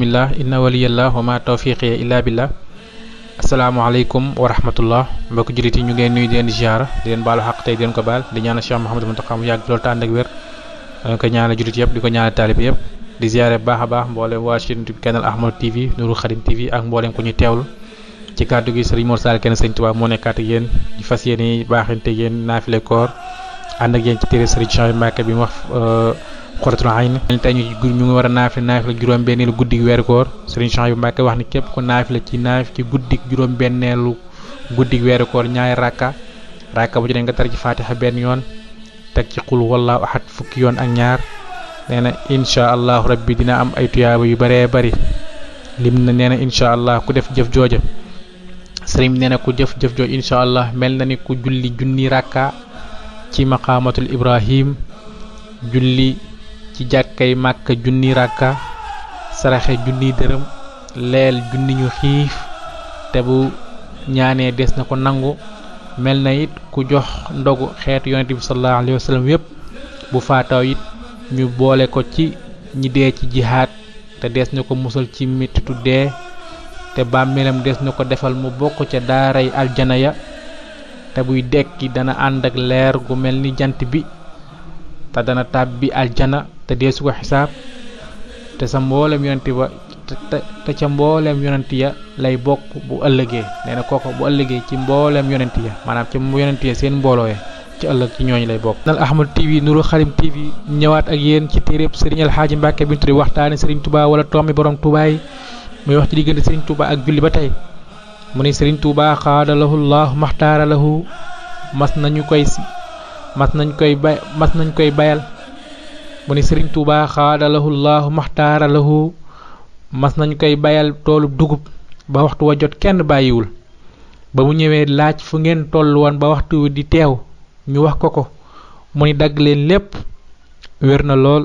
bismillah inna waliyallah wa ma tawfiqi illa billah. Assalamualaikum wa rahmatullah. Mbokk julit yi ñu ngeen nuyu di leen ziar di leen baalu xaq tey di leen ko baal di ñaanal Cheikh Mouhamadou Mountakha mu yàgg loolu tànd ak wér ko ñaanal julit yëpp di ko ñaanal taalib yëpp di ziare baax a baax mboolem waa chaîne Canal Ahmad TV Nourou Khadim TV ak mboolem ko ñu teewlu ci kàddu gi Serigne Mor Sall kenn Serigne Touba moo nekkaat ak yéen di fas yéene baaxante yéen naafile koor ànd ak yéen ci téere Serigne Cheikh Mbacké bi mu wax Qurratul Ayn tey ñu ngi war a naafile juróom-benneelu guddi weeru koor Serigne Cheikh Mbacké wax ni képp ku naafile ci guddi juróom-benneelu guddi weeru koor ñaari rakka bu ci ne nga tar ci Fatiha benn yoon teg ci qul wallahu ahad fukki yoon ak ñaar nee na incha allah rabbi dina am ay tuyaaba yu bëree bëri lim na nee na incha allah ku def jëf jooja sëriñ bi nee na ku jëf jooja incha allah mel na ni ku julli junni rakka ci maqaamatul Ibrahim julli ci jàkkay Màkka junni rakka saraxe junni dërëm leel junni ñu xiif te bu ñaanee des na ko nangu mel na it ku jox ndogu xeetu yonent bi sallallahu alayhi wa sallam yépp bu faataw it ñu boole ko ci ñi dee ci jihaad te des na ko musal ci mettitu dee te bàmmeelam des na ko defal mu bokk ca daaray aljana ya te buy dekki dana ànd ak leer gu mel ni jant bi te dana tàbbi aljana te deesu ko xisaab te sa mboolem yonent ba te ca mboolem yonent ya lay bokk bu ëllëgee nee na kooku bu ëllëgee ci mboolem yonent ya maanaam ca yonent ya seen mbooloo ya ci ëllëg ci ñooñu lay bokk. Canal Ahmad TV Nourou Khadim TV ñëwaat ak yéen ci téereb Serigne El Hadji Mbacké bi ñu tuddee waxtaane Serigne Touba wala tombi borom Touba yi muy wax ci diggante Serigne Touba ak julli ba tey mu ne Serigne Touba xaada lahu llahu maxtaara lahu mas nañ koy bayal mu ne Serigne Touba xaada lahu llahu maxtaara lahu mas nañ koy bayal toolu dugub ba waxtu wa jot kenn bàyyiwul ba mu ñëwee laaj fu ngeen toll woon ba waxtu di teew ñu wax ko mu ni dagg leen lépp wér na lool